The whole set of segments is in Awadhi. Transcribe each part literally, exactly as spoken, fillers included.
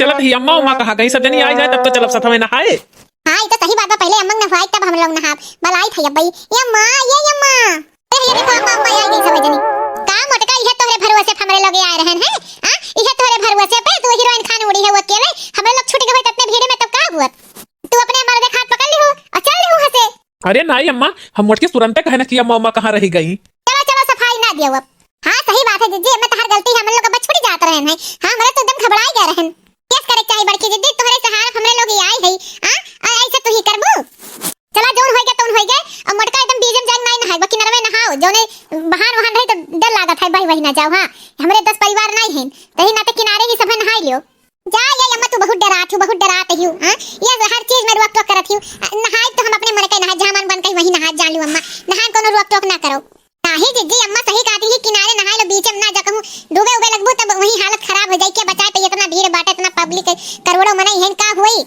चलत ही अम्मा उम्मा कहाँ गई, सब जनी आई जाए तब तो चलब सथवे नहाए। हाँ, ई तो सही बात बा, पहिले अम्मा नहाए तब हम लोग नहाब। बलाई थई अब्बई, ए अम्मा, ए अम्मा। ए, ये देखो अम्मा, अम्मा आई गई सब जनी। का मोटका, इहे तोहरे भरोसे पे हमरे लोग आए रहन हैं? आ? इहे तोहरे भरोसे पे तू हीरोइन खान उड़ी है वो अकेले? हमरे लोग छूट गए होइत इतने भीड़ में तब का हुआ? तू अपने मर्दे के हाथ पकड़ लिहू और चल लिहू हंसे। अरे नाई अम्मा, हम मोटकी तुरंते कहन कि अम्मा उम्मा कहाँ रही गई। चलो, चलो, सफाई ना दियो अब। हाँ, सही बात है जिज्जी, मैं तहार गलती है, हमरे लोग अब छूट जात रहन हैं। हाँ, हमरे तो एकदम घबराई गए रहन। केस करे के चाही बड़की जिज्जी, तोहरे सहारा हमरे लोग ही आई है। हाँ, और ऐसे तू ही करबू? चला, जौन होई गए, तौन होई गए। अब मोटका एकदम बीच में जाके नाई नहाए, बा किनारे में नहाओ, जौने बहान वहान रही तो डर लागत है, बही वही ना जाओ। हाँ, हमरे दस परिवार नाई हैं, तही नाते किनारे ही सब नहाई लियो। जा ये अम्मा, तू बहुत डरात हूँ, बहुत डरात हूँ। हाँ, ये हर चीज में रोक टोक करत हूँ। नहाई तो हम अपने मन के नहाए, जहाँ मन बन कहीं वही नहाए, जान लू अम्मा, नहाए कोनो रोक टोक ना करो। नाही जिज्जी, अम्मा सही कहती ही, किनारे नहाए लो, बीच में ना जा कहूँ डूबे उबे लगबू तब वही हालत खराब हो जाई। क्या बचाए पे इतना भीड़ बाटे, इतना पब्लिक है, करोड़ों मनई हैं, का हुई?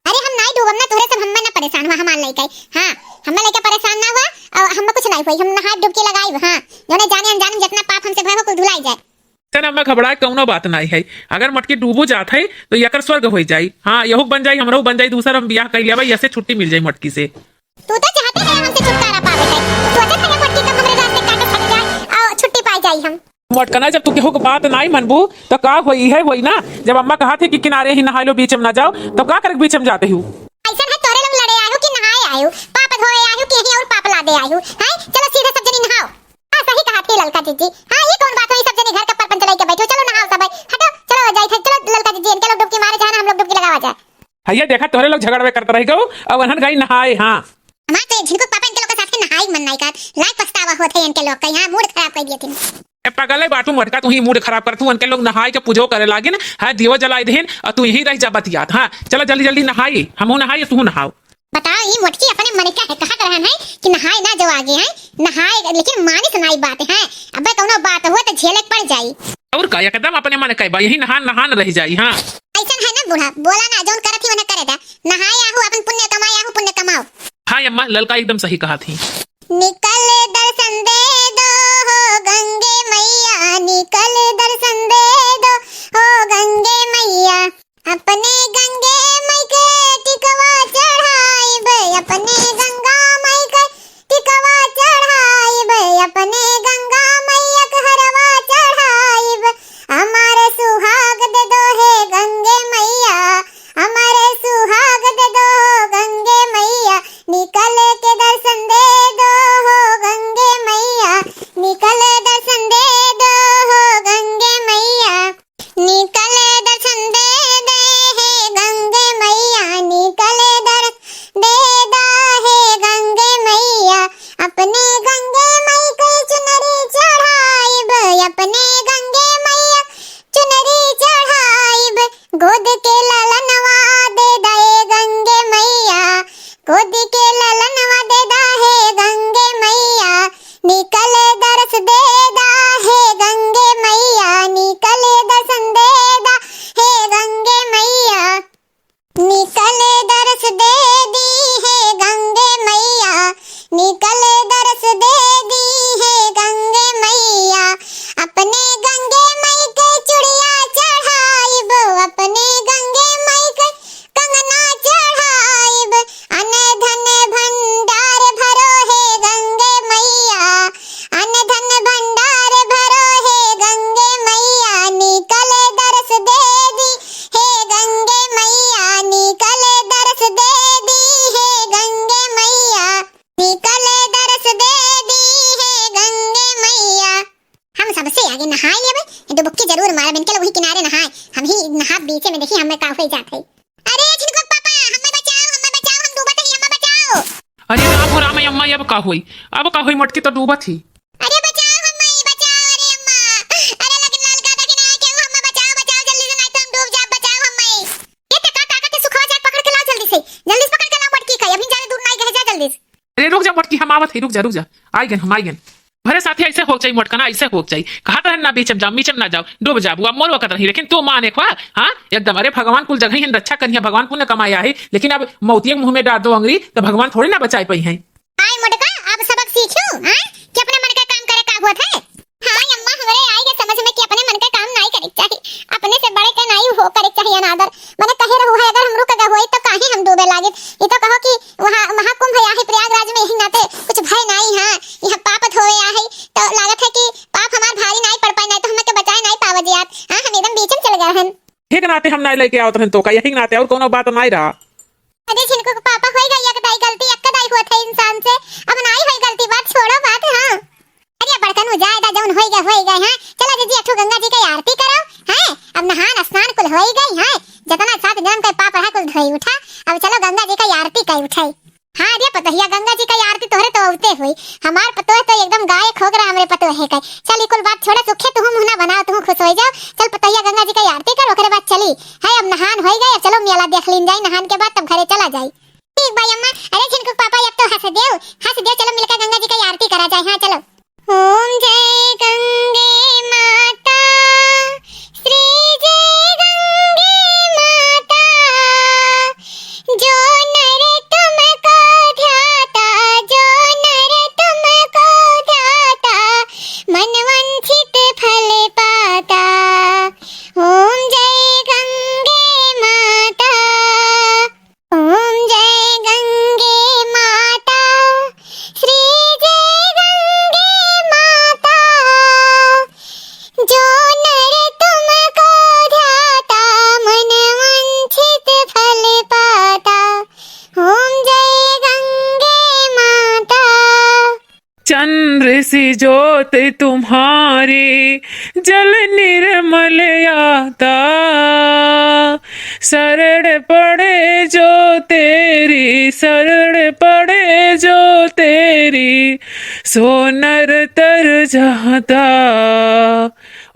अरे हम नाई डूबम ना, तोहरे सब हम्मा ना परेशान हुआ, हमार लइका। हाँ, हम्मा लइका परेशान ना हुआ, और हम्मा कुछ नाई हुई, हम नहाए डुबकी लगाई। हाँ, जौने जाने अनजाने में जितना पाप हमसे भय हो कुल धुलाई जाए। चल अम्मा घबराए कौनो बात नाई है, अगर मटकी डूबो जात है तो यकर स्वर्ग हो जाई। हाँ, यहू बन जाई, हमरो बन जाई, दूसर हम बियाह कर लिया भाई, ऐसे छुट्टी मिल जाई मटकी से। तू तो चाहते रहे हमसे छुटकारा पावे है। सोचत है कि मटकी कब हमरे रास्ते काटे छट जाए और छुट्टी पाई जाई हम। मोटकना, जब तू केहू के बात नाई मनबू, तो का होई? इहे होई ना, जब अम्मा कहा थी कि किनारे ही नहाए लो, बीच में ना जाओ, तो का करे बीच में जाते हूँ? ऐसा है तोरे लोग लड़े आयो कि नहाए आयो, पाप धोए आयो कि यहीं और पाप लादे आयो, हैं? चलो सीधे सब जनी नहाओ। हाँ, सही कहा थी ललका जिज्जी। हाँ, ये कौन बात हुई, सब जनी घर का परपंच लेके बैठो, चलो नहाओ सब, हटो, चलो जाई थे, चलो ललका जिज्जी, इनके लोग डुबकी मारे जाए ना, हम लोग डुबकी लगावा जाए। हइया देखा, तोहरे लोग झगड़वे करत रह गऊ, अब अनहन गई नहाए। हाँ। हमार तो ये झिनकुक पापा इनके लोग के साथ के नहाई मन नाई कहत, लाग पछतावा होत है इनके लोग का, यहाँ मूड खराब कर दिए थे। ए पगले बाटू मोटका, तू ही मूड खराब करत हूँ, उनके लोग नहाए के पूजो करे लागिन, है दियो जलाई देहिन, और तू यहीं रह जा बतियात। हाँ, चला जल्दी जल्दी नहाई, हमहू नहाई, तू नहाओ। बताओ, ये मोटकी अपने मन का है, कहत रहन है कि नहाए ना जो आगे हैं, नहाए, लेकिन मानिस नाई बात है। अबे कौनो बात हुआ तो झेले के पड़ जाई। और का, एकदम अपने मन का बा, यही नहान नहान रह जाई। हाँ। ऐसन है ना बूढ़ा, बोला ना, जौन करत ही उन्हें करे दा। नहाए आहू, अपन पुण्य कमाए आहू, पुण्य कमाओ। हाँ अम्मा, ललका एकदम सही कहा थी। निकल दर्शन दे दो हो गंगे मैया, निकल दर्शन दे दो हो गंगे मैया। अपने गंगे मई के टिकवा चढ़ाइब, अपने गंगा मई के टिकवा चढ़ाइब, अपने गंगा मैया के हरवा चढ़ाइब। हमार सुहाग दे दो हे गंगे मैया, हमार सुहाग दे दो गंगे मैया। निकल के दर्शन दे दो हो गंगे मैया, निकल दर्शन दे दो हो गंगे मैया। निकल दर्शन दे दे हे गंगे मैया, निकल दर्शन दे दा हे गंगे मैया। अपने गंगे मई के चुनरी चढ़ाइब, अपने गंगे मैया चुनरी चढ़ाइब। गोद के ललनवा दे दा ए गंगे मैया, गोद के ललनवा दे दा हे गंगे मैया। निकल दर्श दे दा हे गंगे मैया, निकल दर्शन दे दा हे गंगे मैया। निकल दर्श दे दी हे गंगे मैया, निकल दर्श दे दी हे गंगे मैया। अपने गंगे मई के चुड़िया चढ़ाइब, अपने गंगे मई के कंगना चढ़ाइब। अन धन भंडार भरो हे गंगे मैया, अन धन भंडार भरो हे गंगे मैया। निकल दर्श दे दी हे गंगे मैया, निकल दर्श दे दी हे गंगे मैया, निकल दर्श दे दी हे गंगे मैया। हम सबसे आगे नहाए लेबे, डुबकी जरूर मारब, इनके लोग वही किनारे नहाए, हम ही नहाब बीचे में, देखी हमें का हो जात है। अरे झिनकुक पापा, हमें बचाओ, हमें बचाओ, हम डूबत हई, हमें बचाओ। अरे राम हो राम, अम्मा, अब का होई? अब का होई, मोटकी तो डूबत ही। अरे बचाओ हमें, बचाओ, अरे अम्मा, अरे लेकिन ललका देखी ना, केहू हमें बचाओ, बचाओ जल्दी से, नहीं तो हम डूब जाब, बचाओ हमें। ये ते का ताकत है, सुखवा जाए, पकड़ के लाओ जल्दी से, जल्दी से पकड़ के लाओ मोटकी का, अभी ज्यादा दूर नहीं गए, जा जल्दी से। अरे रुक जा मोटकी, हम आवत है, रुक जा, रुक जा, आई गन, हम आई गन। भरे साथी ऐसे हो जाई मोटका ना, ऐसे हो जाई। कहत रहन ना बीच में जाओ, बीच में ना जाओ, डूब जाबू। अब मोर वकत रही, लेकिन तू माने ख्वा, हाँ, एकदम। अरे भगवान कुल जगह ही रक्षा करिया, भगवान पुण्य कमाया है, लेकिन अब मौतिया के मुंह में डाल दो अंगरी, तो भगवान थोड़ी ना बचाए पाई हैं। आय मोटका, अब सबक सीखियो, हाँ, कि अपने मन के काम करे का होत है। हाँ अम्मा, हमरे आई के समझ में कि अपने मन के काम नाई करे के चाही, अपने से बड़े के नाई हो करे चाही अनादर। मने कहे रहू है, अगर हम रुक गए होई तो काहे हम डूबे लागित। ई तो कहो कि वहाँ महाकुंभ आहे प्रयागराज में, यही नाते कुछ भय नाई है, यहाँ पाप धोवे आहे, तो लागत है कि पाप हमार भारी नाई पड़ पाए, नाई तो हमके बचाए नाई पावे जियात। हाँ, हम एकदम बीच में चल गए हन। यही के नाते हम नाई लेके आवत रहन तो का, यही के नाते, और कोनो बात नाई रहा। अरे झिनकू के पापा, होई गई एक दाई गलती, एक दाई हुआ था इंसान से, अब नाई होई गलती, बात छोड़ो बात। हाँ, अरे बड़कन हो जाए दा, जौन होई गए होई गए। हाँ, चलो दीदी, एक ठो गंगा जी का आरती करो। हैं, अब नहान स्नान कुल होई गई। हैं, जितना सात जन्म का पाप रहा कुल धोई उठा। अब चलो गंगा जी का आरती कर उठाई। हाँ रे पतोहिया, गंगा जी का आरती तोहरे तो अवते होई, हमार पतोह तो एकदम गायक हो गया हमरे पतोह है का। चल ई कुल बात छोड़ा, सुखे तुहू मुहना बनाओ, तुहू खुश हो जाओ। चल पतोहिया गंगा जी का आरती कर, ओकरे बाद चली। है अब नहान होई गए, अब चलो मेला देख लीन जाई, नहान के बाद तब घरे चला जाई। ठीक बा अम्मा। अरे झिनकू पापा, अब तो हंस देव, हंस देव, चलो मिलकर गंगा जी का आरती करा जाए। हाँ चलो। ओम जय गंगे माता, श्री जय गंगे माता, जो नर तुमको ध्याता, जो नर तुमको ध्याता, मन वांछित फल पाता। ओम जय गंगे माता, ओम जय गंगे माता, श्री जय गंगे माता, जो नर तुमको ध्याता, मन वांछित फल पाता। ओम जय गंगे माता। चंद्र सी ज्योत तुम्हारी, जल निर्मल आता। शरण पड़े जो तेरी, शरण पड़े जो तेरी, सो नर तर जाता।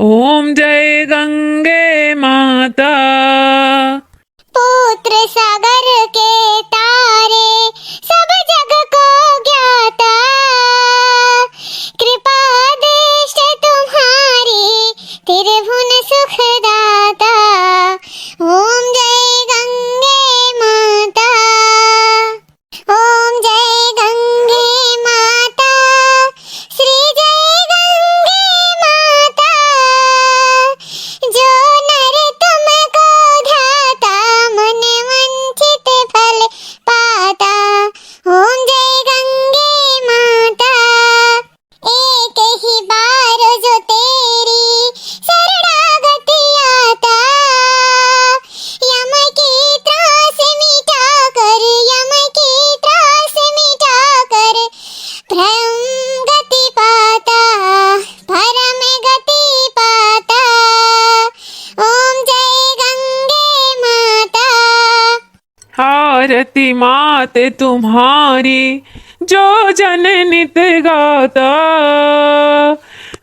ओम जय गंगे माता। पुत्र सागर के तारे, सब जग को ज्ञाता। कृपा दृष्टि तुम्हारी, त्रिभुवन सुखदाता। ओम जय गंगे माता। ओम जय गंगे माता, श्री जय गंगे माता, जो नर तुमको ध्याता, मन वांछित फल पाता। ओम जय गंगे माता। एक ही बार जो तेरी शरणागति आता, यम की त्रास मिटा कर, यम की त्रास मिटा कर, परम गति पाता, परम गति पाता। ओम जय गंगे माता। आरती मात तुम्हारी जो जन नित गाता,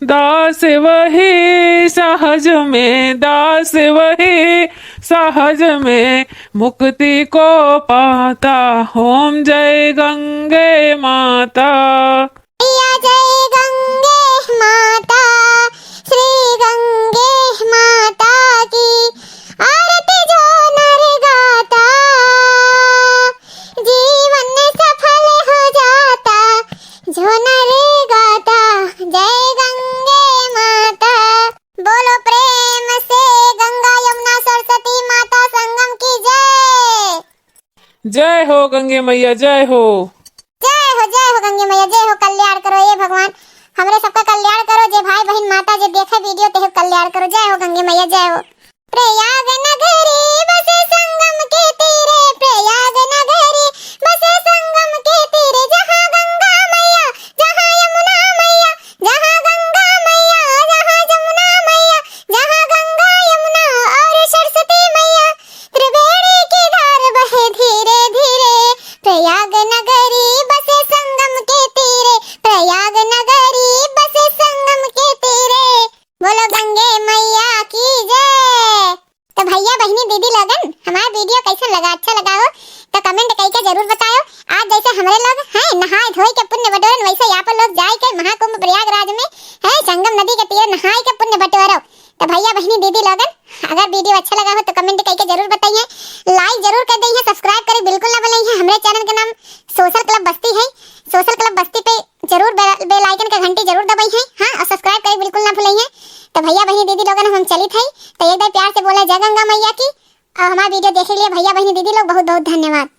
दास वही सहज में, दास वही सहज में मुक्ति को पाता। ओम जय गंगे माता। मैया जय गंगे माता, श्री गंगे माता की, आरती जो नर गाता, जीवन सफल हो जाता, जो नर गाता। जय गंगे माता। बोलो प्रेम से गंगा यमुना सरस्वती माता संगम की जय। जय हो गंगे मैया, जय हो। जय हो, जय हो गंगे मैया, जय हो। कल्याण करो ए भगवान, हमरे सबका कल्याण करो। जे भाई बहिन माता जे देखे video तेहे कल्याण करो। जय हो गंगे मैया, जय हो। प्रयाग नगरी बसे संगम के तीरे, प्रयाग नगरी बसे संगम के तीरे, जहाँ गंगा मैया, जहाँ यमुना मैया, जहाँ गंगा मैया, जहाँ जमुना मैया, जहाँ गंगा यमुना और सरस्वती मैया, त्रिवेणी की धार बहे धीरे धीरे, प्रयाग नगरी बसे संगम के तीरे, प्रयाग नगरी बसे संगम के तीरे। बोलो गंगे मैया की जय। तो भैया, बहिनी, दीदी लोगन, हमार video कैसन लगा? अच्छा लगा हो तो comment कई के जरूर बतायो। आज जैसे हमरे लोग हैं नहाए धोए के पुण्य बटोरन, वैसे आप लोग जाए के महाकुंभ प्रयागराज में है संगम नदी के तीर नहाए के पुण्य बटोरो। तो भैया, बहिनी, दीदी लोगन, अगर video अच्छा लगा हो तो comment कई के जरूर बताइए, like जरूर कर दइए, subscribe करे बिल्कुल ना भूलिए। हमरे channel के नाम Social Club बस्ती है, Social Club बस्ती पे जरूर bell, bell icon का घंटी जरूर दबाई है, हाँ, और subscribe करे बिल्कुल ना भूलिए। तो भैया, बहिनी, दीदी लोगन, हम चलित है, तो एक बार प्यार से बोला, जय गंगा मैया की। और हमारा वीडियो देखे के लिए भैया, बहनी, दीदी लोग बहुत बहुत धन्यवाद।